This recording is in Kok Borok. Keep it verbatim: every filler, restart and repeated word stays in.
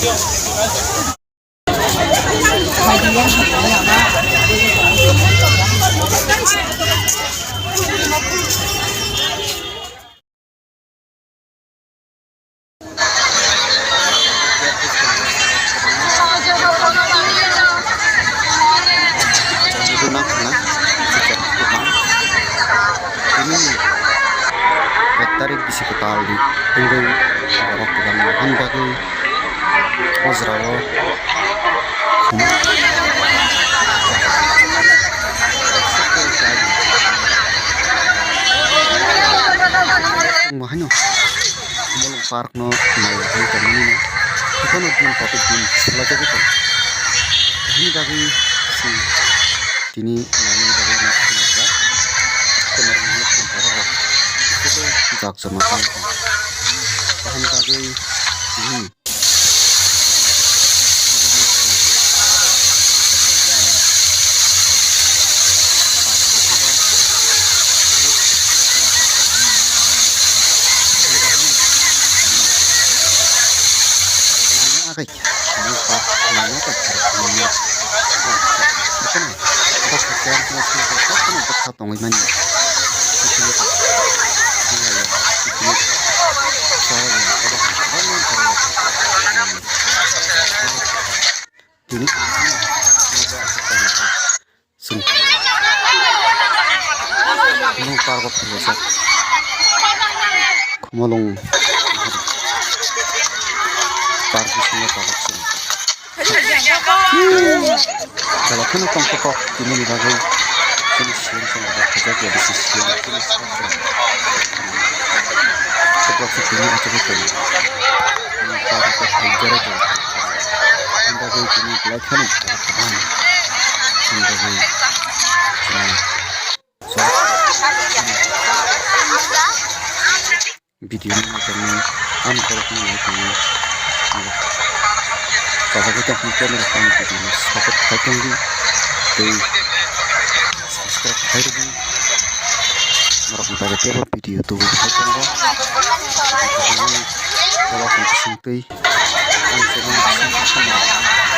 Tini ek tarik bisi kwtal di wngwi borok kwbangma ani bagwi o jora o khumui tongma haino Khumulwng park no naiwi tongmani no jotono din kotor din swlaijagwi tongo. Hini bagwi chwng tini nangmani bagwi no thanglaijak. Tei norokni borok rok joto jak joma tang tongo. Tahini bagwi tini tongwi manya. Tini chwng park o phailaijak. Khumulwng park bisingo tabuk chwng. Belai kheno tongthok kok tini ni bagwi chini C M song rok khaijak ya bisi C M chini song rok. Tei boksuk tini achugwi tongo. Tini park o kok hai berai tongo. Tini bagwi tini belai kheno borok kwbang. Tini bagwi tini video no naitongo, ani borok no naitongo. Chajagwi tongkha camera phone video no support khai tongdi tei subscribe khai rwdi. Norok ni bagwi teibo video tubui khai tongo. Borok ni bising twi ani channel ni bising twi